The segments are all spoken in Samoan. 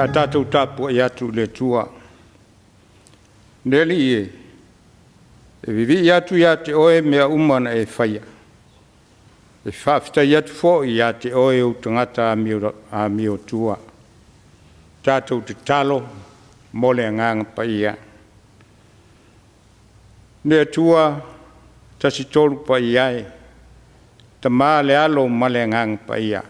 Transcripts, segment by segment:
Le a tatou tapuai atu i le Atua. Le Alii e, e vivii atu ia te oe mea uma na e faia. E faafetai atu foi ia te oe ou tagata amiotua. Tatou tatalo mo le Agaga Paia. Le Atua Tasi Tolu Paia e, Tama le Alo ma le Agaga Paia,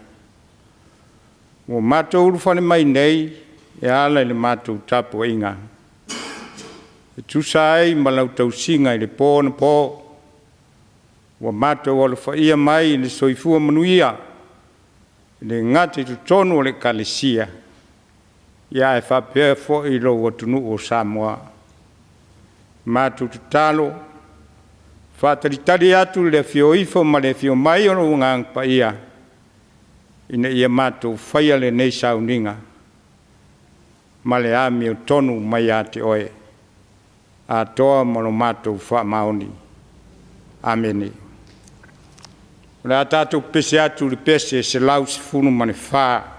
ua matou ulufale mai nei e ala i le matou tapuaiga, e tusa ai ma lau tausiga i le po anapo, ua matou alofaia mai i le soifua manuia, e le gata i totonu o le Ekalesia, ae faapea foi lou atunuu o Samoa. Matou tatalo, faatalitali atu i le afio ifo ma le afio mai o lou Agaga Paia, ina ia matou faia lenei sauniga ma le amiotonu mai ia te oe, atoa ma lo matou faamaoni. Amene. O le a tatou pese atu i le pese 114.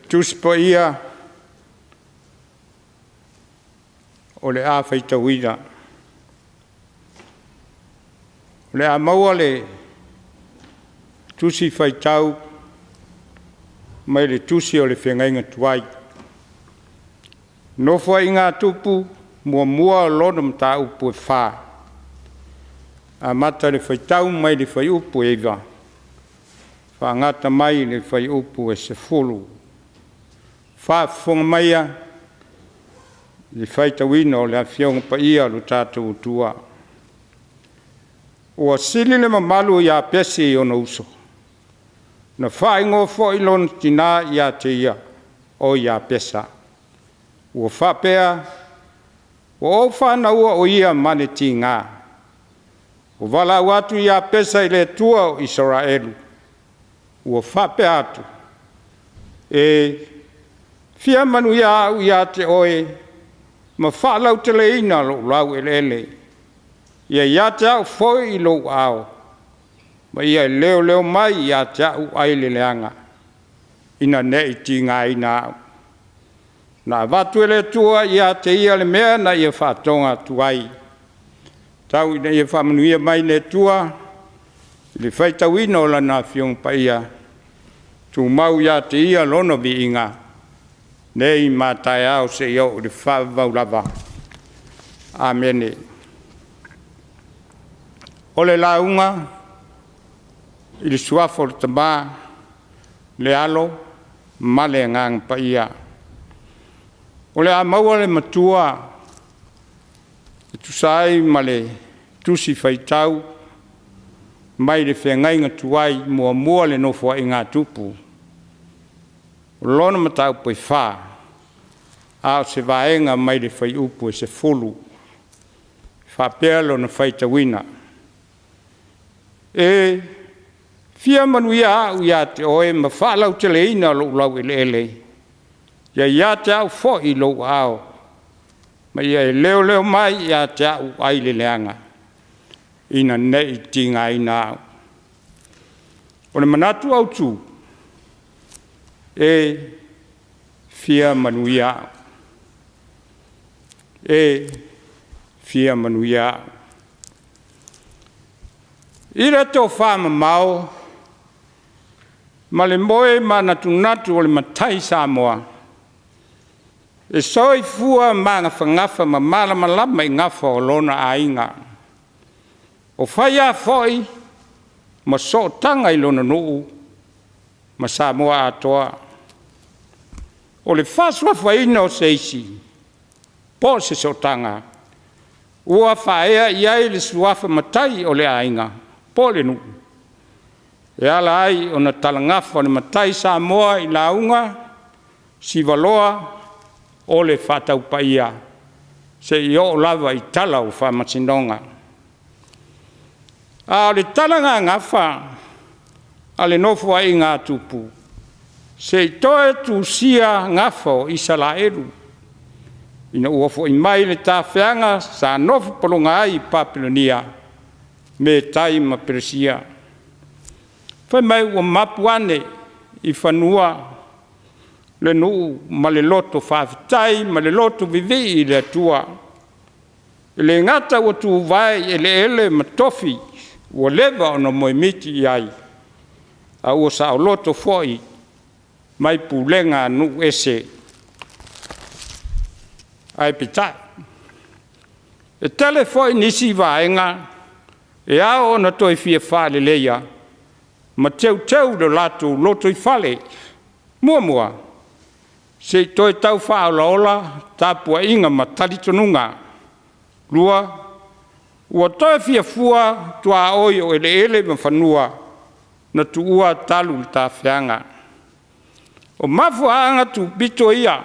Tusi Paia o le a faitauina. O le a maua le tusi faitau mai le tusi o le Feagaiga Tuai. Nofoaiga a Tupu muamua lona mataupu e 4, amata le faitau mai le fuaiupu e 9, faagata mai le fuaiupu e 10. Faafofoga maia i le faitauina o le Afioga Paia a lo tatou Atua. Ua sili le mamalu o Iapesi i ona uso, na faaigoa foi lona tina ia te ia o Iapesa. Ua faapea, ua ou fanaua o ia ma le tiga. Ua valaau atu Iapesa i le Atua o Isaraelu, ua faapea atu, E fia manuia au ia te oe ma faalauteleina lou laueleele. Ia ia te au foi i lou aao, ma ia leoleo mai ia te au ai le leaga, ina ne i tigaina au. Na avatu e le Atua ia te ia le mea na ia faatoga atu ai. Tau ina ia faamanuia mai le Atua i le faitauina o Lana Afioga Paia, tumau ia te Ia Lona viiga, nei ma a taeao seia oo i le faavavau lava. Amene. O le lauga i le Suafa o le Tama, le Alo ma le Agaga Paia. O le a maua le Matua e tusa ai ma le tusi faitau mai le feagaiga tuai muamua le nofoaiga a Tupu, lona mataupu e 4, a o se vaega mai le fuaiupu e 10, e faapea lona faitauina. E fia manuia au ia te oe ma faalauteleina lou laueleele, ia ia te au foi lou aao, ma ia e leoleo mai ia te au ai le leaga, ina ne i tigaina au. O le manatu autu, e fia manuia au. E fia manuia au. I le tofamamao ma le moe manatunatu o le matai Samoa, e soifua magafagafa ma malamalama i gafa o lona aiga. O fai lava foi ma sootaga i lona nuu ma Samoa atoa. O le faasuafaina o se isi po o se sootaga ua faaea i ai le suafa matai o le aiga po o le nuu, e ala ai ona talagafa o le matai Samoa i lauga sivaloa o le faataupaia seia oo lava i tala o faamasinoga. A o le talagagafa a le Nofoaiga a Tupu, se i toe tusia gafa o Isaraelu ina ua foi mai le tafeaga sa nofo pologa ai i Papelonia, Metai ma Peresia. Fai mai ua mapu ane i fanua le nuu ma le loto faafetai ma le loto vivii i le Atua. E le gata ua tuvae i eleele ma tofi ua leva ona moemiti i ai, a ua saoloto foi mai pulega a nuu ese. Ae peitai, e tele foi nisi vaega e ao ona toe fia faaleleia ma teuteu lo latou lotoifale. Muamua, se i toe tau faaolaola tapuaiga ma talitonuga. Lua, ua toe fia fua tuaoi o eleele ma fanua na tuua talu le tafeaga. O mafuaaga tupito ia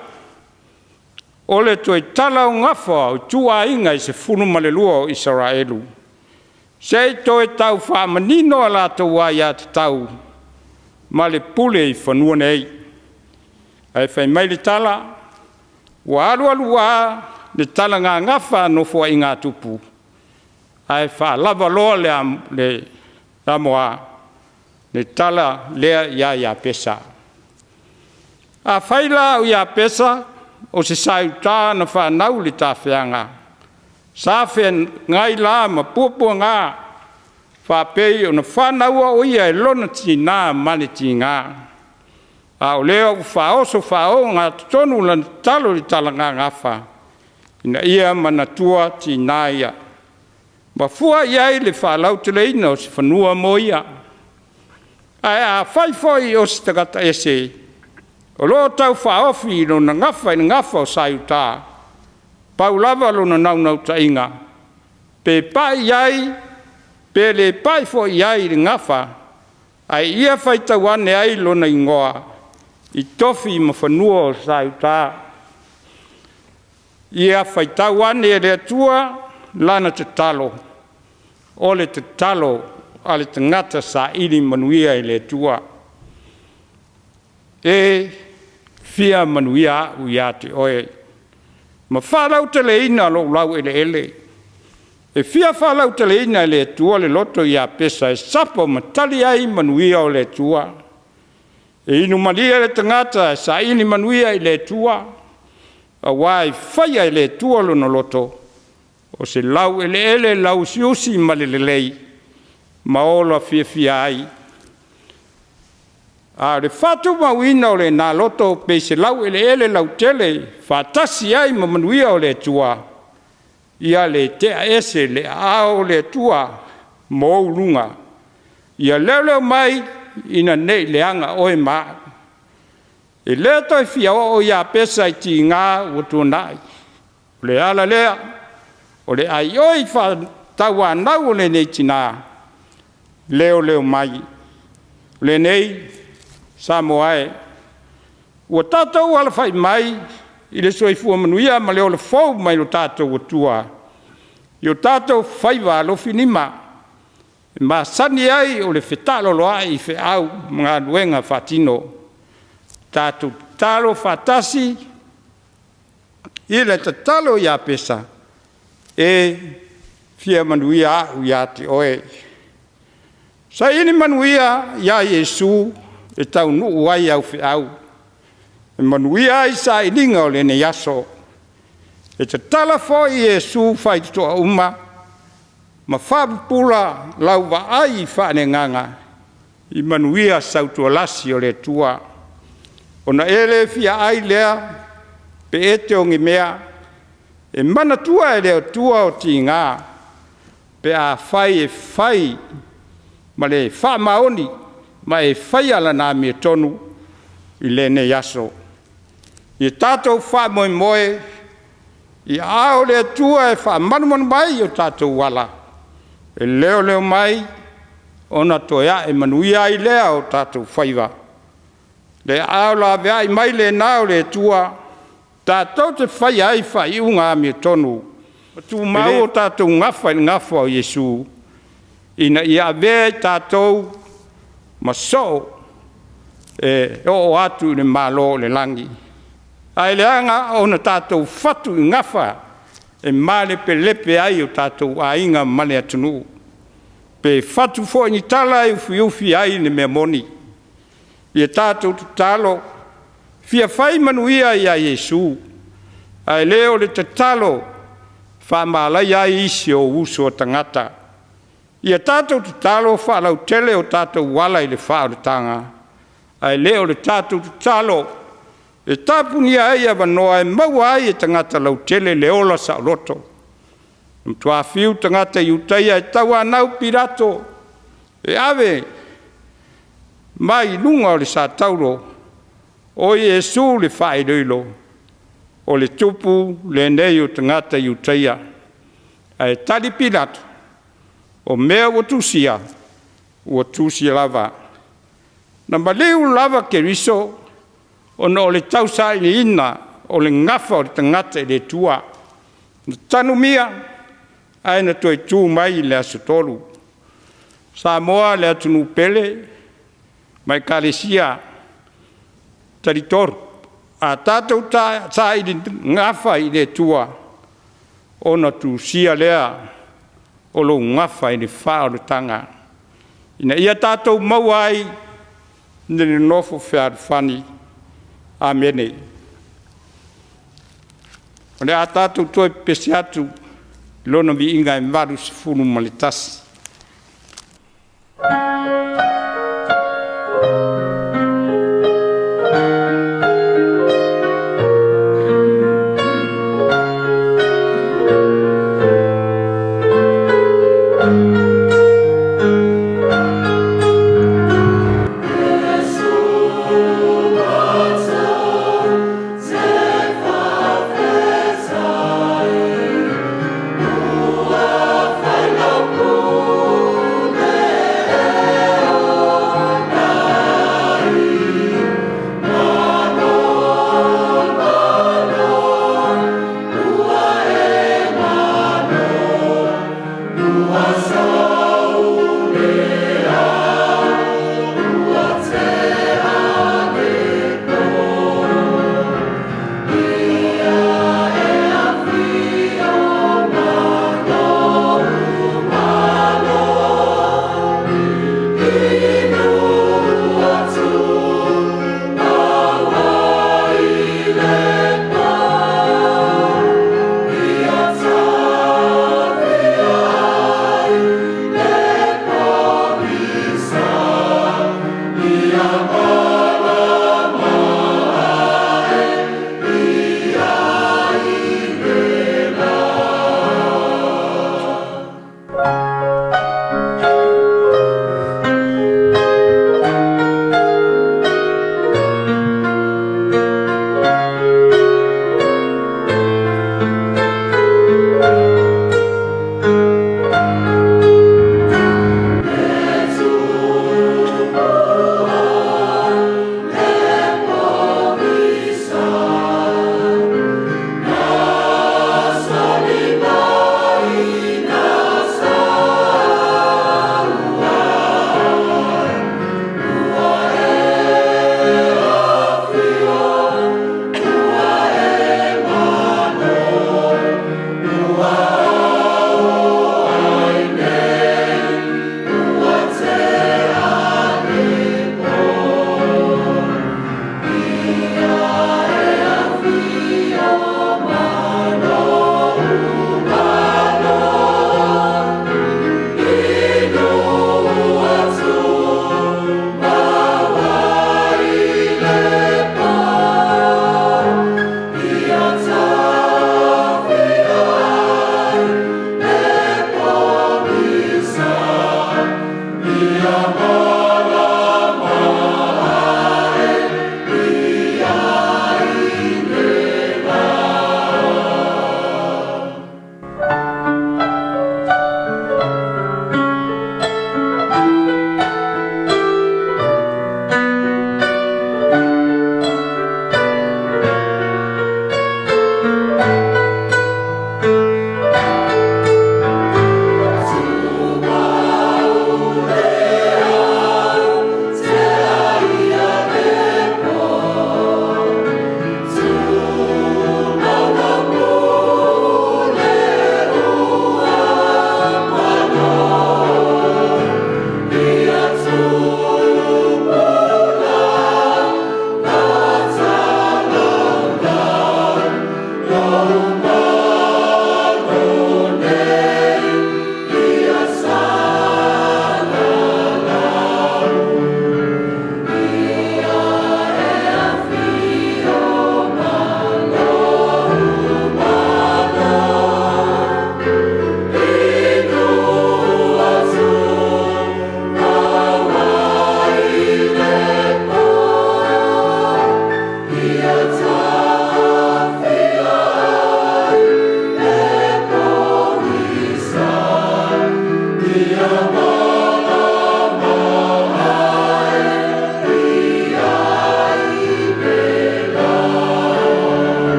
o le toe tala o gafa o ituaiga e 12 o Isaraelu, se i toe tau faamanino a latou aiatatau ma le pule i fanua nei. Ae fai mai le tala, ua alu alu lava le talagagafa a Nofoaiga a Tupu, ae faalava loa le amoa le tala lea ia Iapesa. Afai la o Iapesa o se Saiutā na fanau i le tafeaga, sa feagai la ma puapuaga faapei ona fanaua o ia e lona tina ma le tiga, a o lea ua faaoso faaogatotonu lana tatalo i le talagagafa, ina ia manatua tina ia, ma fua i ai le faalauteleina o se fanua mo ia. Ae afai foi o se tagata ese o lo o taufaaofi lona gafa i le gafa o Saiutā, pau lava lona naunautaiga, pe pai i ai pe le pai foi i ai i le gafa, ae ia faitau ane ai lona igoa i tofi ma fanua o Saiutā. Ia faitau ane e le Atua lana tatalo, o le tatalo a le tagata saili manuia i le Atua. E fia manuia au ia te oe, ma faalauteleina lou laueleele. E fia faalauteleina e le Atua le loto o Iapesa e sapo ma tali ai manuia o le Atua. E inu malie le tagata e saili manuia i le Atua, aua e faia e le Atua lona loto o se laueleele lauusiusi ma le lelei, ma ola fiafia ai. A o le faatumauina o lena loto pe i se laueleele lautele faatasi ai ma manuia o le Atua, ia le tea ese le aao o le Atua ma ou luga, ia leoleo mai ina ne i leaga oe ma au. E le toe fia oo Iapesa i tiga ua tuanai. O le ala lea o le aioi faatauanau a lenei tina, leoleo mai. O lenei Samoa e, ua tatou alafai mai i le soifua manuia ma le ola fou mai lo tatou Atua i o tatou faiva alofilima, e masani ai o le fetaaloloai i feau ma galuega faatino. Tatou tatalo faatasi i le tatalo a Iapesa, e fia manuia au ia te oe. Saili manuia ia Iesu e taunuu ai au feau, e manuia ai sailiga o lenei aso. E tatala foi Iesu faitotoa uma ma faapupula lau vaai faale-agaga i manuia sautualasi o le Atua, ona e le fia ai lea pe e te ogemea. E manatua e le Atua o tiga pe afai e fai ma le faamaoni ma e faia lana amiotonu i lenei aso. Ia tatou faamoemoe i aao o le Atua e faamalumalu ai o tatou ala, e leoleo mai ona toe ae manuia ai lea o tatou faiva. Le aao laveai mai lena o le Atua tatou te faia ai faaiuga amiotonu, ma tumau o tatou gafa i le gafa o Iesu, ina ia avea i tatou ma soo e oo atu i le Malo o le lagi. Ae leaga ona tatou fatu i gafa e malepelepe ai o tatou aiga ma le atunuu, pe fatu foi i ni tala e ufiufi ai le mea moni. Ia tatou tatalo, fia fai manuia ia Iesu, ae le o le tatalo e faamalaia ai isi ou uso a tagata. Ia tatou tatalo faalautele o tatou ala i le faaolataga, ae le o le tatou tatalo e tapunia ai avanoa e maua ai e tagata lautele le ola saoloto. Na matua fiu tagata Iutaia e tauanau Pilato e ave mai luga o le satauro o Iesu le faailoilo, o le tupu lenei o tagata Iutaia. Ae tali Pilato, o mea ua tusia, ua tusia lava. Na maliu lava Keriso ona o le tausailiina o le gafa o le tagata i le Atua. Na tanumia ae na toe tu mai i le aso tolu. Samoa le atunuu pele ma Ekalesia talitonu, a tatou saili gafa i le Atua, ona tusia lea o lou gafa i le faaolataga, ina ia tatou maua ai le nonofo fealofani. Amene. O le a tatou toe pepesi atu i Lona viiga e 81.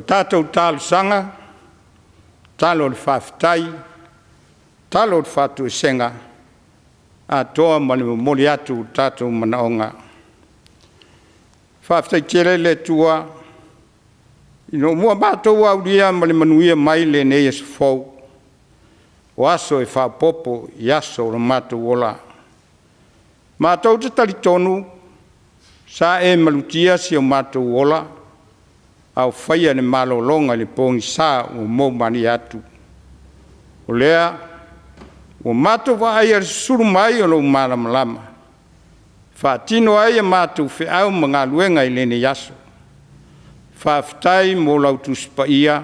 tatou talosaga, tatalo o le faafetai, tatalo o le faatoesega, atoa ma le momoli atu o tatou manaoga. Faafetai tele i le Atua ina ua matou aulia ma le manuia mai lenei aso fou, o aso e faaopoopo i aso o lo matou ola. Matou te talitonu sa e malutia si o matou ola a o faia le malologa i le pogisa ua moumalie atu. O lea ua matou vaaia le susulu mai o lou malamalama e faatino ai a matou feau ma galuega i lenei aso. Faafetai mo lau Tusi Paia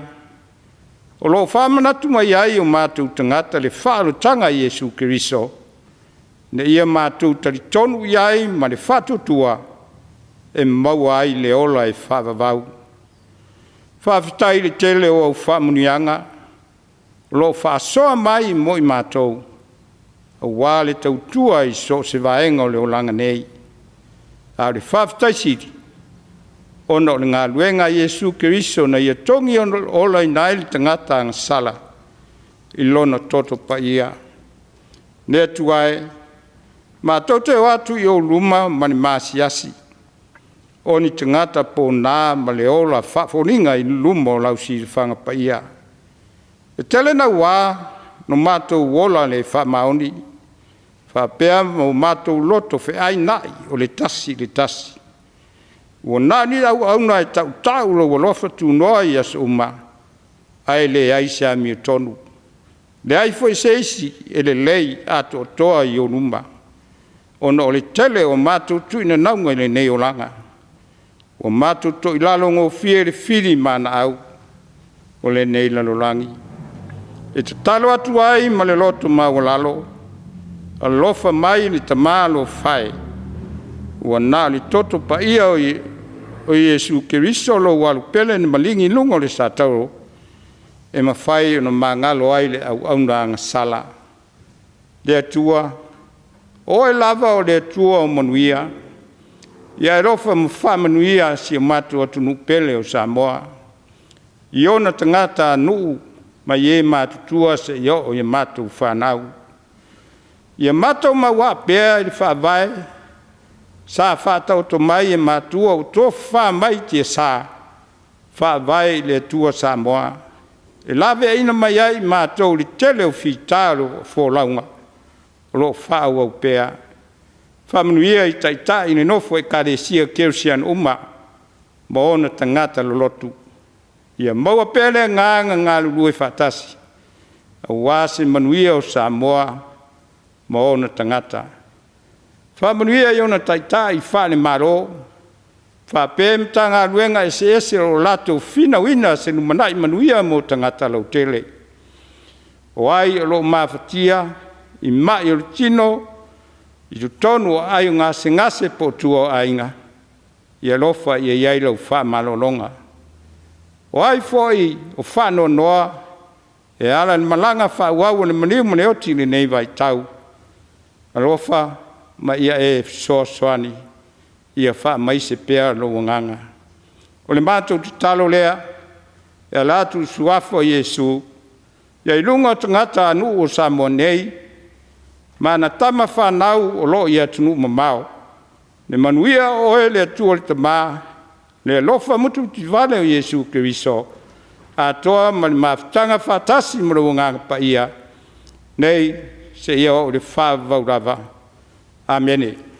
o lo o faamanatu mai ai i o matou tagata le faaolataga a Iesu Keriso ina ia matou talitonu i ai ma le faatuatua e maua ai le ola e faavavau. Faafetai i le tele o au faamanuiaga o lo o faasoa mai mo i matou aua le tautua i so o se vaega o le olaga nei. A o le faafetai sili, ona o le galuega a Iesu Keriso na Ia togiolaina ai le tagata agasala i Lona toto paia. Le Atua e, matou te o atu i ou luma ma le maasiasi, o ni tagata pona ma le ola faafoliga i luma o lau silafaga paia. E tele naua na matou ola le faamaoni, faapea ma o matou loto feainai o le tasi i le tasi. Ua na o ni auauna e tautau lou alofa tunoa i aso uma, ae leai se amiotonu, leai foi se isi e lelei atoatoa i ou luma, ona o le tele o matou tuinanauga i lenei olaga, ua matou toilalo gofie i le fili mana'au o lenei lalolagi. E tatalo atu ai ma le loto maualalo, alofa mai le Tama alofa e, ua na o le toto paia o Iesu Keriso lou Alu pele na maligi i luga o le satauro e mafai ona magalo ai le auauna agasala. Le Atua, o Oe lava o le Atua o manuia, ia e alofa ma faamanuia si o matou atunuu pele o Samoa i ona tagatanuu mai e matutua seia oo i a matou fanau. Ia matou mauaa pea i le faavae sa faataoto mai e matua ua tofafa mai tiasa, Faavae i le Atua Samoa, e laveaiina mai ai i matou i le tele o fita o le folauga o lo o faaauau pea. Faamanuia i Taitai i le nofo a Ekalesia Kerisiano uma ma ona tagata lolotu, ia maua pea le agaga galulue faatasi aua se manuia o Samoa ma ona tagata. Faamanuia i ona taitai faale-Malo faapea Matagaluega eseese o lo o latou finauina se lumanai manuia mo tagata lautele. O ai o lo o mafatia i mai o le tino i totonu o aai o gasegase po o tua o aiga, ia alofa ia i ai lau faamalologa. O ai foi o faanoanoa e ala i le malaga faaauau a le maliu ma le oti i lenei vaitau, alofa ma ia e fesoasoani ia faamaise pea lou agaga. O le matou tatalo lea e ala atu i le Suafa o Iesu, ia i luga o tagatanuu o Samoa nei ma ana tama fanau o lo o i atunuu mamao, le manuia o Oe le Atua le Tama, le alofa mutimutivale o Iesu Keriso, atoa ma le mafutaga faatasi ma lou Agaga Paia, nei seia oo i le faavavau lava. Amene.